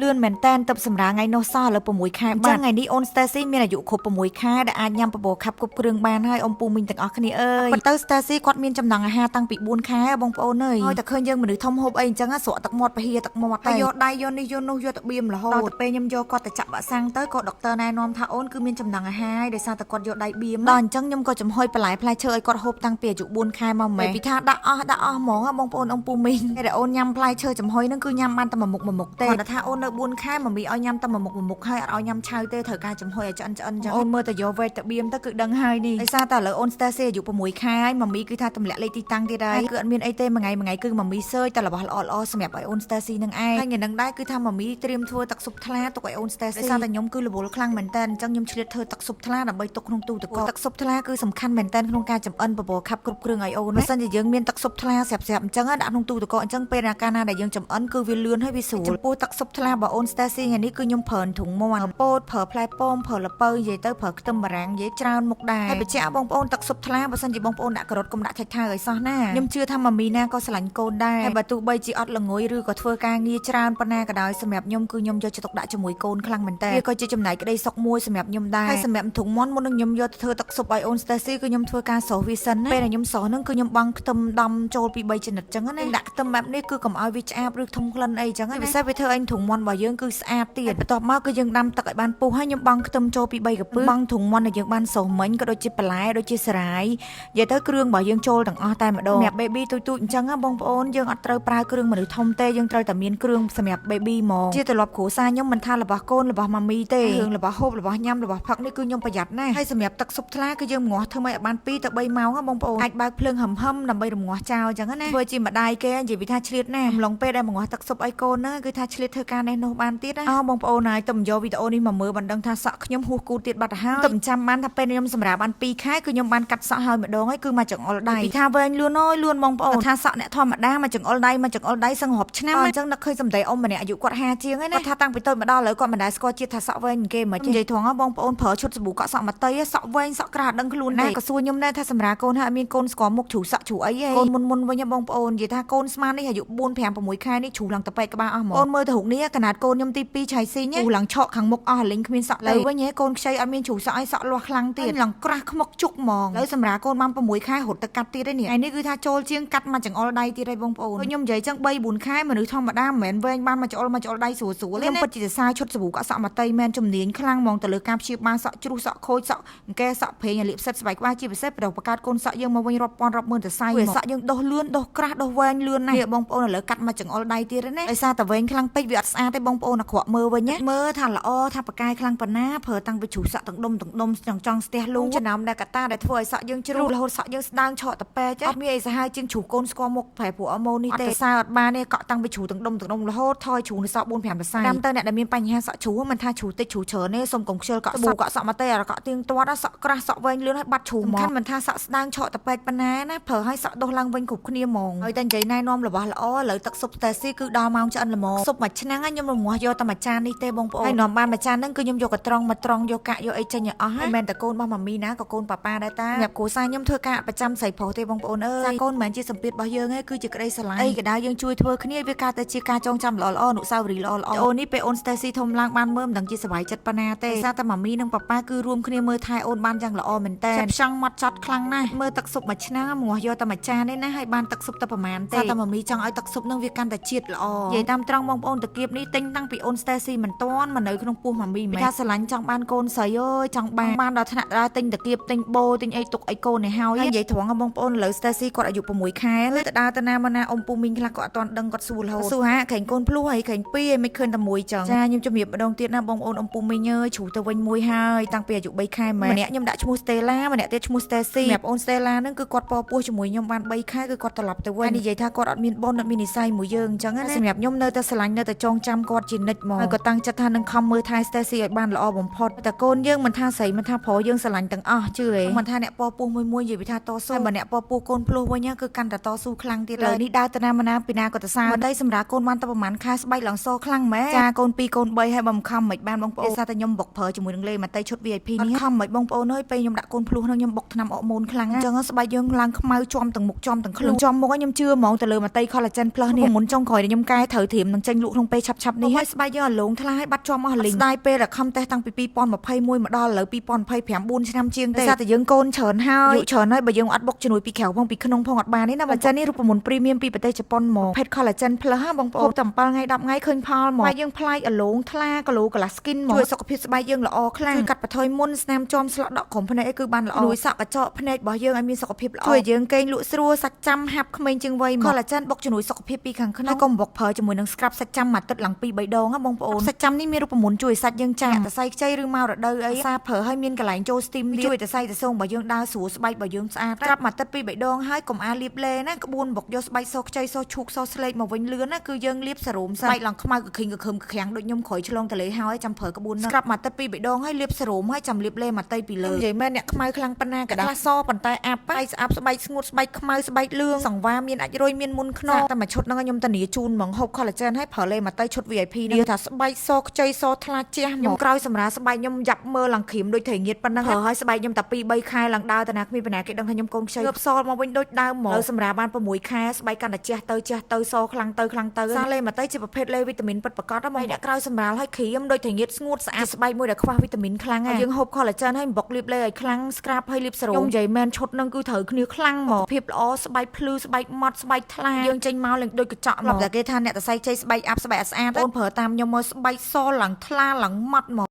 លឿនមែនតែនទៅសម្រាលថ្ងៃនោះសោះឥឡូវ6ខែបាត់ថ្ងៃនេះអូន Stacy មានអាយុគ្រប់6ខែដែលអាចញ៉ាំបបរខាប់គ្រប់គ្រឿងបានហើយអ៊ំពូមីងទាំងអស់គ្នាអើយប៉ុន្តែ Stacy គាត់មានចំណង់អាហារតាំងពី4ខែបងប្អូនអើយហើយតែឃើញយើងមនុស្សធំហូបអីអញ្ចឹងស្រក់ទឹកមាត់ពហិទឹកមាត់ហើយយកដៃយកនេះយកនោះយកទៅបៀមរហូតដល់ទៅពេលខ្ញុំយកគាត់ទៅចាក់បាក់សាំងទៅក៏ដុកទ័រណែនាំថាអូនគឺមានចំណង់អាហារដោយសារតែគាត់យកដៃបៀមដល់អញ្ចឹងខ្ញុំក៏ចំហុយបន្លែផ្លែឈើឲ្យគាត់ហូបតាំងពីអាយុ4ខែមកម៉េចពីថាដាក់អស់ដាក់អស់ហ្មងបងប្អូនអ៊ំពូមីងតែអូនញ៉ាំផ្លែឈើចំហុយហ្នឹងគឺញ៉ាំបានតែមួយមុខមួយមុខទេគាត់ថាអូននៅ4ខែម៉ាមីឲ្យញ៉ាំតែមួយមុខមួយមុខហើយអត់ឲ្យញ៉ាំឆៅទេត្រូវការចំហុយឲ្យឆ្អិនឆ្អិនចឹងអូនមើលតែយកវែកទៅបៀមទៅគឺដឹងហើយនេះដោយសារតែឥឡូវអូន Stacy អាយុ6ខែហើយម៉ាមីគឺថាទម្លាក់លេខទីតាំងទៀតហើយគឺអត់មានអីទេមួយថ្ងៃមួយថ្ងៃគឺម៉ាមីសើចតែរបស់ល្អល្អសម្រាប់ឲ្យអូន Stacy នឹងឯងហើយថ្ងៃហ្នឹងដែរគឺថាម៉ាមីត្រៀមធ្វើទឹកស៊ុបថ្លាទុកឲ្យអូន Stacy ដោយសារតែខ្ញុំគឺរវល់ខ្លាំងមែនតើអញ្ចឹងខ្ញុំឆ្លៀតធ្វើទឹកស៊ុបថ្លាដើម្បីទុកក្នុងទូទឹកកកទឹកស៊ុបថ្លាគឺសំខាន់មែនតើក្នុងការចម្អិនបបរខាប់គ្រប់គ្រឿងឲ្យអូនបើសិនជាយើងមានទឹកស៊ុបថ្លាស្រាប់ៗអញ្ចឹងដាក់ក្នុងទូទឹកកកអញ្ចឹងពេលណាកាលណាដែលយើងចម្អិនគឺវាលឿនហើយវាស្រួលចំពោះទឹកស៊ុបថ្លារបស់អូន Stacy ថ្ងៃនេះគឺខ្ញុំប្រើធុងមាន់ពោតប្រើផ្លែប៉ោមប្រើល្ពៅនិយាយទៅប្រើខ្ទឹមបារាំងនិយាយច្រើនមុខដែរហើយបញ្ជាក់បងប្អូនទឹកស៊ុបថ្លាបើសិនជាបងប្អូនដាក់ការ៉ុតកុំដាក់ថៃថៅឲ្យសោះណាខ្ញុំជឿថាម៉ាមីណាក៏ស្រឡាញ់កូនដែរហើយបើទោះបីជាអត់ល្ងុយឬក៏ធ្វើការងារច្រើនប៉ុណ្ណាក៏ដោយសម្រាប់ខ្ញុំគឺខ្ញុំយកចិត្តទុកដាក់ជាមួយកូនខ្លាំងមែនតើវាក៏ជាចំណែកក្តីសុខមួយសម្រាប់ខ្ញុំដែរហើយសម្រាប់ធុងមាន់មុននឹងខ្ញុំយកទៅធ្វើទឹកស៊ុបឲ្យអូន Stacy គឺខ្ញុំធ្វើការស្រុះវាសិនណាពេលដែលខ្ញុំស្រុះហ្នឹងគឺខ្ញុំបង់ខ្ទឹមដំចូលពី3ចំណិតចឹងណាដាក់ខ្ទឹមបែបនេះគឺកុំឲ្យវាឆ្អាបឬធុំក្លិនអីចឹងណាពិសេសវាធ្វើឲ្យធុងមាន់របស់យើងគឺស្អាតទៀតបន្ទាប់មកគឺយើងដាំទឹកឲ្យបានពុះហើយខ្ញុំបង់ខ្ទឹមចូលពី3កពឹសបង់ធុងមាន់ដែលយើងបានស្រុះមិញក៏ដូចជាបន្លែដូចជាសារាយនិយាយទៅគ្រឿងរបស់យើងចូលទាំងអស់តែម្ដងសម្រាប់ baby ទូចទូចអញ្ចឹងណាបងប្អូនយើងអត់ត្រូវប្រើគ្រឿងមនុស្សធំទេយើងត្រូវតែមានគ្រឿងសម្រាប់ baby ហ្មងជាទម្លាប់គ្រួសារខ្ញុំមិនថារបស់កូនរបស់ម៉ាមីទេរឿងរបស់ហូបរបស់ញ៉ាំរបស់ផឹកនេះគឺខ្ញុំប្រយ័ត្នណាស់ហើយសម្រាប់ទឹកស៊ុបថ្លាគឺយើងរំងាស់ធ្វើម៉េចឲ្យបាន2ទៅ3ម៉ោងណាបងប្អូនអាចបើកភ្លើងហឹមហឹមដើម្បីរំងាស់ចោលអញ្ចឹងណាធ្វើជាម្ដាយគេនិយាយពីថាឆ្លៀតណាស់អំឡុងពេលដែលរំងាស់ទឹកស៊ុបឲ្យកូនហ្នឹងគឺថាឆ្លៀតធ្វើការនេះនោះបានទៀតណាអោបងប្អូនហើយទៅយកវីដេអូនេះមកមើលបានដឹងថាសក់ខ្ញុំហួសគូតទៀតបាត់ទៅហើយទៅចាំបានថាពេលខ្ញុំសម្រាប់បាន2ខែគឺខ្ញុំបានកាត់សក់ហើយម្ដងហើយគឺមកចង្អុលដៃពីថាវែងលឿនអើយលឿនបងប្អូនថាសក់អ្នកធម្មតាមកចង្អុលដៃមកចង្អុលដៃសឹងរាប់ឆ្នាំអញ្ចឹងនឹកឃើញសម្ដីអ៊ំម្នាក់អាយុគាត់50ជាងហើយណាគាត់ថាតាំងពីតូចមកដល់ឥឡូវគាត់មិនដែលស្គាល់ជាតិថាសក់វែងគេមិននិយាយត្រង់ហ៎បងប្អូនប្រើឈុតសាប៊ូកក់សក់មកតីសក់វែងសក់ក្រាស់ដឹងខ្លួនទេក៏សួរខ្ញុំដែរថាសម្រាប់កូនហើយអត់មានកូនស្គាល់មុខជ្រុះសក់ជ្រុះអីទេកូនមុនមុនវិញបងប្អូននិយាយថាកូនស្មាននេះអាយុ4 5 6ខែនេះជ្រុះឡើងតប៉ែកក្បាលអស់ហ្មងអូនមើលទៅរូបនេះកណាតកូនខ្ញុំទី2ឆៃស៊ីងជ្រុះឡើងឆក់ខាងមុខអស់លិញគ្មានសក់ទេវិញហ៎កូនខ្ចីអត់មានជ្រុះសក់ឲ្យសក់លាស់ខ្លាំងទៀតឡើងក្រាស់ខ្មុកជុកហ្មងហើយសម្រាប់កូនបាន6ខែរត់ទៅកាត់ទៀតឯនេះថ្ងៃនេះគឺថាចូលជាងកាត់មកចង្អុលដៃទៀតហើយបងប្អូនខ្ញុំនិយាយចឹង3 4ខែមនុស្សធម្មតាមិនមែនវែងបានមកចង្អុលមកចង្អុលដៃស្រួលស្រួលទេខ្ញុំពិតជាសរសើរឈុតសាប៊ូកក់សក់មកតីមែនជំនាញខ្លាំងហ្មងទៅលើការព្យាបាលសក់ជ្រុះសក់ខូចសក់អង្គែសក់ប្រេងឲ្យលាបសិតស្បែកក្បាលជាពិសេសប្រដបង្កើតកូនសក់យើងមកវិញរាប់ពាន់រាប់ម៉ឺនសរសៃវាសក់យើងដុះលឿនដុះក្រាស់ដុះវែងលឿនណាស់នេះបងប្អូនឥឡូវកាត់មកចង្អុលដៃទៀតណាដោយសារតែវែងខ្លាំងពេកវាអត់ស្អាតទេបងប្អូនអាក្រក់មើលវិញណាមើលថាល្អថាប្រកែខ្លាំងប៉ុណ្ណាប្រើតាំងពីជ្រុះសក់ទាំងដុំទាំងដុំចង់ចង់ស្ទះលូចំណោមដែលកតាដែលធ្វើឲ្យសក់យើងជ្រុះរហូតសក់យើងស្ដើងឆក់តពេចអត់មានអីសាហាវជាងជ្រុះកូនស្គាល់មុខប្រែព្រោះអម៉ូនេះទេសើអត់បានទេកក់តាំងពីជ្រុះទាំងដុំទាំងដុំរហូតថយជ្រុះនៅសក់4 5សរសៃតាមទៅអ្នកដែលមានបញ្ហាសក់ជ្រុះមិនថាជ្រុះតិចជ្រុះច្រើនទេសូមកុំខ្ជិលកក់សក់កក់សក់មកទេអាកក់ទៀងទាត់សក់ក្រាស់សក់វែងលឿនហើយបាត់ជ្រុះមកមិនថាសក់ស្ដើងឆក់តពេកប៉ុណ្ណាណាប្រើឲ្យសក់ដុះឡើងវិញគ្រប់គ្នាហ្មងហើយតែនិយាយណែនាំរបស់ល្អឥឡូវទឹកស៊ុប Stacy គឺដល់ម៉ោងឆ្អិនល្មមស៊ុបមួយឆ្នាំងខ្ញុំរងាស់យកតែមួយចាននេះទេបងប្អូនហើយនាំបានមួយចានហ្នឹងគឺខ្ញុំយកកត្រង់មកត្រង់យកកាក់យកអីចេញឲ្យអស់ហើយមិនមែនតែកូនរបស់ម៉ាមីណាក៏កូនប៉ាប៉ាដែរតាសម្រាប់គ្រួសារខ្ញុំធ្វើការប្រចាំស្រីប្រុសទេបងប្អូនអើយកូនមិនមែនជាសម្ពាធរបស់យើងទេគឺជាក្តីស្រឡាញ់អីក៏ដោយយើងជួយធ្វើគ្នាវាកើតតែជាការចងចាំល្អៗអនុស្សាវរីយ៍ល្អៗអូននេះពេលអូន Stacy ធំឡើងបានមើលមិនដឹងជាសប្បាយចិត្តប៉ុណ្ណាទេដោយសារតែម៉ាមីនិងប៉ាប៉ាគឺរួមគ្នាមើលថែអូនបានយ៉ាងល្អមែនតើផ្ចង់មកចត់ខ្លាំងណាស់មើលទឹកស៊ុបមួយឆ្នាំងងាស់យកតែមួយចានទេណាហើយបានទឹកស៊ុបតែប្រហែលទេតែម៉ាមីចង់ឲ្យទឹកស៊ុបនឹងវាកាន់តែជាតិល្អនិយាយតាមត្រង់បងប្អូនតាគៀបនេះទិញតាំងពីអូន Stacy មិនទាន់មកនៅក្នុងពោះម៉ាមីមែនថាស្រឡាញ់ចង់បានកូនស្រីអើយចង់បានបានដល់ថ្នាក់ដល់ទិញតាគៀបទិញបូទិញអីទុកឲ្យកូននេះហើយនិយាយត្រង់បងប្អូនឥឡូវ Stacy គាត់អាយុ6ខែទៅដើរទៅណាមកណាអ៊ំពូមីងខ្លះក៏អត់ទាន់ដឹងគាត់សួររហូតសួរហាក្រែងកូនភ្លោះហើយក្រែងពីរហើយមិនឃើញតែមួយចឹងចាខ្ញុំជំរាបម្ដងទៀតណាបងប្អូនអ៊ំពូមីងអើយជ្រុះទៅវិញមួយហើយតាំងពីអាយុ3ខែមែនម្នាក់ខ្ញុំដាក់ឈ្មោះ Stella ម្នាក់ទៀតឈ្មោះ Stacy សម្រាប់អូន Stella ហ្នឹងគឺគាត់ពពោះជាមួយខ្ញុំបាន3ខែគឺគាត់ត្រឡប់ទៅវិញហើយនិយាយថាគាត់អត់មានបុណ្យអត់មាននិស្ស័យមួយយើងអញ្ចឹងណាសម្រាប់ខ្ញុំនៅតែស្រឡាញ់នៅតែចងចាំគាត់ជានិច្ចមកហើយក៏តាំងចិត្តថានឹងខំមើលថែ Stacy ឲ្យបានល្អបំផុតតែកូនយើងមិនថាស្រីមិនថាប្រុសយើងស្រឡាញ់ទាំងអស់ជឿទេមិនថាអ្នកពពោះមួយមួយនិយាយពីថាតស៊ូហើយបើអ្នកពពោះកូនភ្លោះវិញគឺកាន់តែតស៊ូខ្លាំងទៀតលើនេះដើរទៅណាមកណាពីណាក៏ទៅសើមិនតែសម្រាប់កូនបានតែប្រហែលខែស្បែកឡើងសខ្លាំងម៉ែចាកូន2កូន3ហើយបើមិនខំមិនបានបងប្អូនសារតែខ្ញុំបុកប្រើជាមួយនឹងលេមកតៃឈុត VIP នេះខំមិនបងប្អូនអើយពេលខ្ញុំដាក់កូនភ្លោះនឹងខ្ញុំបុកថ្នាំអរម៉ូនខ្លាំងអញ្ចឹងស្បែកយើងឡើងខ្មៅជាំទាំងមុខជាំទាំងខ្លួនជាំមុខខ្ញុំជឿហ្មងទៅលើមកតៃ collagen plus នេះមុនចុងក្រោយដែលខ្ញុំកែត្រូវត្រៀមនឹងចេញលក់ក្នុងពេលឆាប់ៗ ឆាប់ៗនេះហើយស្បែកយើងឲ្យលងថ្លាឲ្យបាត់ជាប់អស់លីងស្ដាយពេលដែលខំតេស្តតាំងពី2021មកដល់ឥឡូវ2025 4ឆ្នាំជាងទេដោយសារតែយើងកូនច្រើនហើយអាយុច្រើនហើយបើយើងអត់បុកជំនួយពីក្រៅផងពីក្នុងផងអត់បានទេណាបើចានេះរូបមន្ត premium ពីប្រទេសជប៉ុនមកភេទ collagen plus ហ่าបងប្អូនហូបតែ7ថ្ងៃ10ថ្ងៃឃើញផលមកស្បែកយើងប្លែកអលងថ្លាគីឡូកន្លះ skin មកជួយសុខភាពស្បែកយើងល្អខ្លាំងជួយកាត់បន្ថយមុនស្នាមជាំស្លក់ដក់ក្រុមភ្នែកអីគឺបានល្អជួយសក់កញ្ចក់ភ្នែករបស់យើងឲ្យមានសុខភាពល្អជួយឲ្យយើងគេងលក់ស្រួលសាច់ចាំហាប់ក្មេងជាងវ័យមក collagen បុកជំនួយសុខភាពពីខាងក្នុងហើយកុំបុកប្រើជាមួយនឹង scrub សាច់ចាំមួយអាទិត្យឡើង2 3ដងណាបងប្អូនសាច់ចាំនេះមានរូបមន្តជួយសាច់យើងចាំតសៃខ្ចីឬមករដូវអីសាប្រើឲ្យមានកន្លែងចូល steam ជួយតសៃតសងរបស់យើងដើរស្រួលស្បែករបស់យើងស្អាតក្រាប់មួយអាទិត្យ2 3ដងហើយកុំអាលលាបលេណាក្បួនបុកយកស្បែកសខ្ចីសឈូកសស្លេកមកវិញលឿនណាគឺយើងលាបសេរ៉ូមស្បែកឡើងខ្មៅកខិងកខឹមកខាំងដូចខ្ញុំក្រោយឆ្លងតលេហើយចាំប្រើក្បួនហ្នឹងក្រាប់មួយអាទិត្យ2 3ដងហើយលាបសេរ៉ូមហើយចាំលាបលេមួយតៃពីលើនិយាយមែនអ្នកខ្មៅខ្លាំងប៉ុណ្ណាក៏ដោយខ្លះសប៉ុន្តែអាប់ហើយស្អាប់ស្បែកស្ងួតស្បែកខ្មៅស្បែកលឿងសង្វាមានអាចរុយមានមុនខ្នងតែមួយឈុតហ្នឹងខ្ញុំតានីជូនហ្មងហូប collagen ហើយប្រើលេមួយតៃឈុត VIP នេះថាស្បែកសខ្ចីសថ្លាជះមកខ្ញុំក្រោយសម្រាប់ស្បែកខ្ញុំយ៉ាប់មើលឡើងក្រៀមដូចត្រីងៀតប៉ុណ្ណឹងប្រើហើយស្បែកខ្ញុំតែ2 3ខែឡើងដើរតាណាគ្មានបណ្ណាគេដឹងថាខ្ញុំកូនខ្ចីងើបសល់មកវិញដូចដើមហ្មងលើសម្រាប់បាន6ខែស្បែកកាន់តែជះទៅជះទៅសខ្លាំងទៅខ្លាំងទៅសាលេមួយតៃជាប្រភេទលេវីតាមីនពិតប្រាកដហ្មងអ្នកក្រោយសម្រាប់ហើយក្រៀមដូចត្រីងៀតស្ងួតស្អាតស្បែកមួយដែលខ្វះវីតាមីនខ្លាំងហើយយើងហូប collagen ហើយបុកលាបលេឲ្យខ្លាំង scrub ហើយលាបសេរ៉ូមខ្ញុំនិយាយមែនឈុតហ្នឹងគឺត្រូវគ្នាខ្លាំងហ្មងភាពល្អស្បែកភ្លឺស្បែកម៉ត់ស្បែកថ្លាយើងចេញមកឡើងដូចកញ្ចក់ហ្មងតែគេថាអ្នកតសៃជ័យស្បែកអាប់ស្បែកអត់ស្អាតអូនប្រើតាមខ្ញុំមកស្បែកសឡើងថ្លាឡើងម៉ត់ហ្មង។